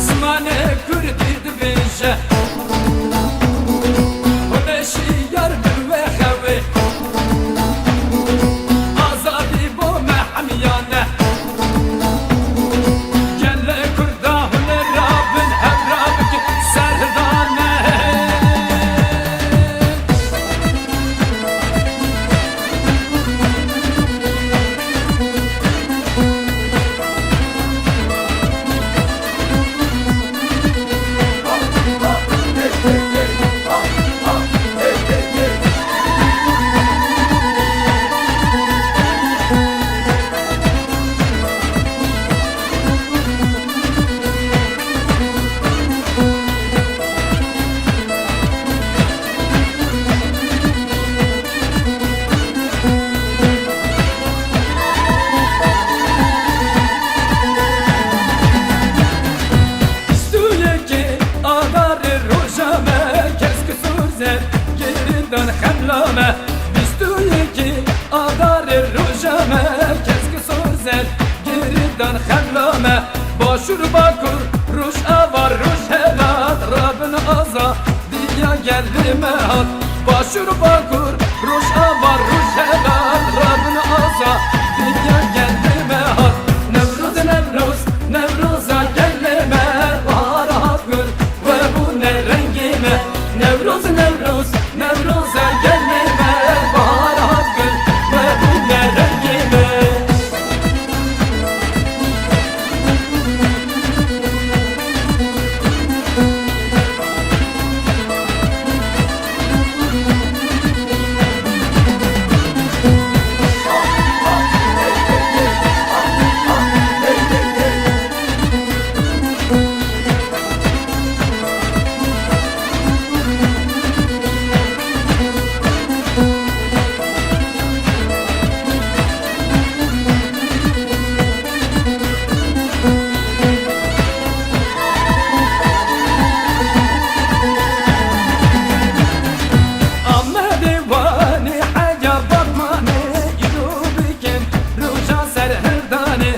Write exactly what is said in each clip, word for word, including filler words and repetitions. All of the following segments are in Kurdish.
Zimanê kurdî dibêje, hûn ê şiyar bin wê xewê. Azadî bo me hemiyan e. Gelê Kurda hûn ê rabin, hev rabikin serdane. Bîst û yekê Adarê roja me, kesk û sor zer gêrî dan xemla me. Bîst û yekê Adarê roja me, kesk û sor zer gêrî dan xemla me. Başûr, Bakur, Rojava, Rojhelat, rabin azadiya gelê me hat. Başûr, Bakur, Rojava, Rojhelat, rabin azadiya gelê me hat. Newroz, Newroz, Newroza gelê me, bahar hat gul, we bûne rengê me. Newroz, Newroz, Newroza gelê me, bahar hat gul, we bûne rengê me. Amedê Wanê heya Batmanê, îro bikin roja serhildanê.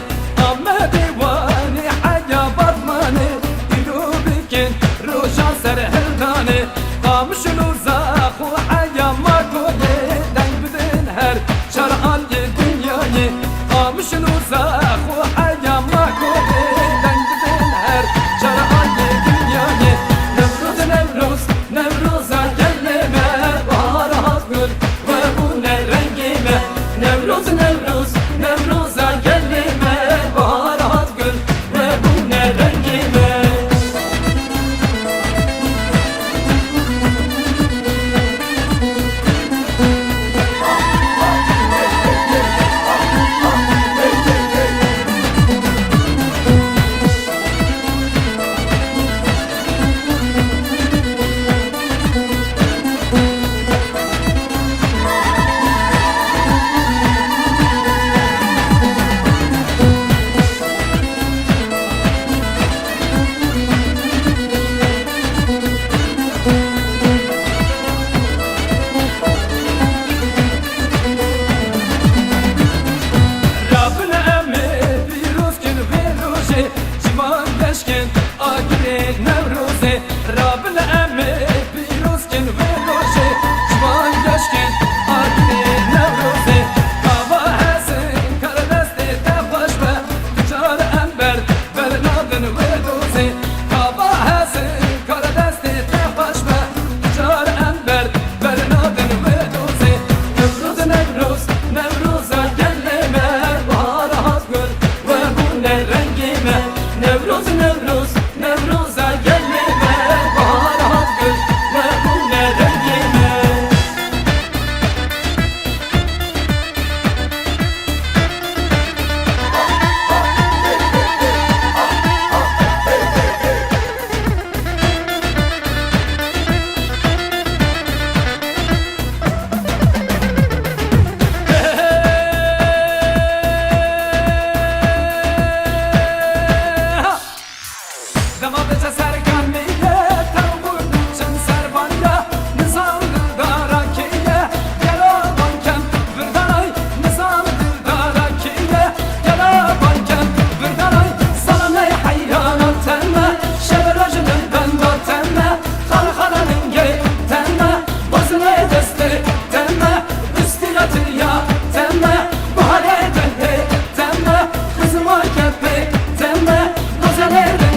Amedê Wanê heya Batmanê, îro bikin roja serhildanê. Qamişlo Zaxo heya Makoyê, deng bidin her çar aliyê dinyayê. Qamişlo Zaxo heya Makoyê, deng bidin her çar aliyê dinyayê. Newroz, Newroz, Newroza gelê me, bahar hat gul, we bûne rengê me. Newroz, Newroz, Newroza gelê me, bahar hat gul, we bûne rengê me. Rabin em ê pîroz kin vê rojê, ciwan geş kin agirê Newrozê. Rabin em ê pîroz kin vê rojê, ciwan geş kin agirê Newrozê. Gava hezin kar destê te xweş be, tu car em ber, ber nadin wê dozê. Gava hezin kar destê te xweş be, tu car em ber, ber nadin wê dozê. Newroz, Newroz, Newroza gelê me, bahar hat gul, we bûne rengê me. Newroz, Newroz, Newroza gelê me, bahar hat gul, we bûne rengê me. Hey, deme, gazelê